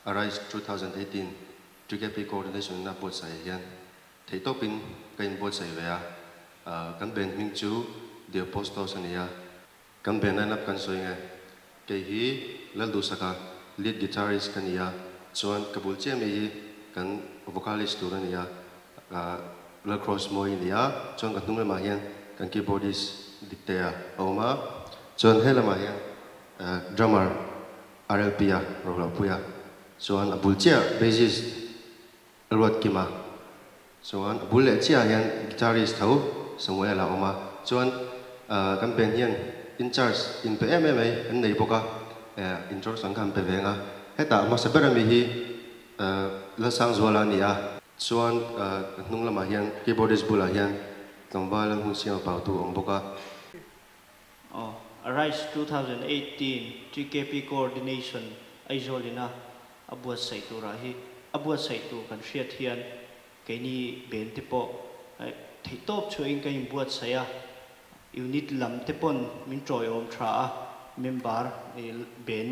Arise 2018 TKP Coordination na buatsaih hian theihtawpin ka inbuatsaih ve a, kan band hming chu The Apostles a ni a, kan band line up kan sawi nge. Kei hi Lalduhsaka lead guitarist ka ni a, chuan ka bul chiah mi hi kan vocalist tur a ni a, Lalcross Mawi a ni a, chuan ka hnung lamah hian kan keyboardist Diktea a awm a, chuan he lamah hian drummer RLP-a Rohlawpuia chuan a bul chiah bassist Ruatkima chuan a bul leh chiahah hian guitarist tho Samuel-a a awm a, chuan kan band hian in charge in pe em em mai an nei bawk a, introduction kha an pe ve ang a, hetah hmasa ber ami hi Lalsangzuala a ni a, chuan hnung lamah hian keyboardist bulah hian tlangval an hun siam a pautu a awm bawk a. Aw, Arise 2018 TKP Coordination Aizawl-ina a buatsaih turah hi a buatsaih tur kan hriat hian keini ben te pawh theihtawp chhuahin kan inbuatsaih a, unit lam te pawn min tawiawm tha a, member ben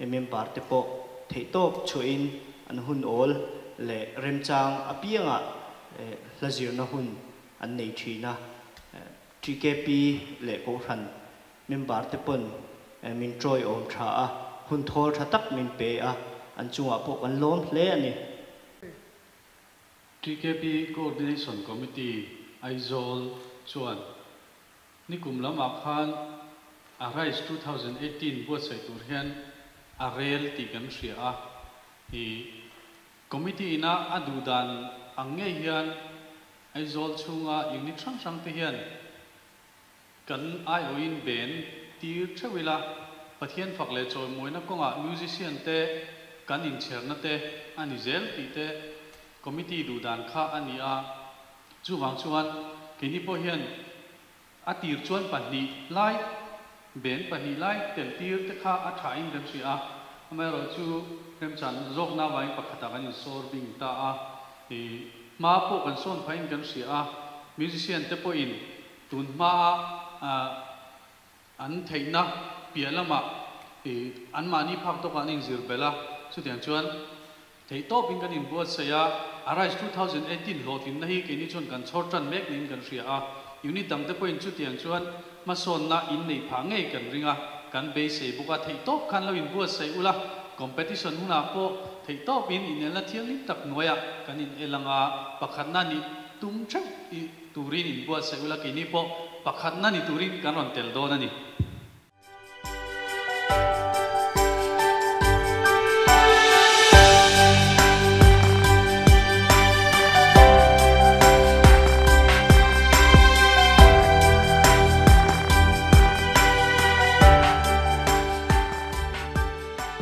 member te pawh theihtawp chhuahin an hun awl leh remchang apiangah hla zirna hun an nei thin a. TKP leh Kohhran member te pawn min tawiawm tha a, hun thawl tha tak min pe a, an chungah pawh kan lawm hle a ni. TKP Coordination Committee, Aizawl chuan nikum lamah khan Arise 2018 buatsaih tur hian a rel tih kan hria a, i Committee ina a duh dan ang ngei hian Aizawl chhunga unit hrang hrang te hian kan aiawhin ben tir theuh ila, Pathian fak leh chawimawina kawngah musician te kan inchherna te a ni zel tih te committee duh dan kha a ni a. Chuvang chuan keini pawh hian a tir chuan pahnih lai, ben pahnih lai tel tir te kha a thain kan hria a, amaherawhchu remchan zawkna avangin pakhatah kan insawr bing ta a. I hma pawh kan sawn phahin kan hria a, musician te pawhin tun hmaa an theihna piah lamah i anmahni phak tawkah an inzir belh a, chutiang chuan theihtawpin kan inbuatsaih a, Arise 2018 hlawhtlinna hi keini chuan kan chhawr tan mek niin kan hria a, unit dangte pawhin chutiang chuan hmasawnna inneih phah ngei kan ring a, kan beisei bawk a, theihtawp khan lo inbuatsaih ula, competition hunah pawh theihtawpin inelna thianghlim tak hnuaiah kan inel ang a, pakhatna nih tum theuh i turin inbuatsaih ula, keini pawh pakhatna ni turin kan rawn tel dawn a ni.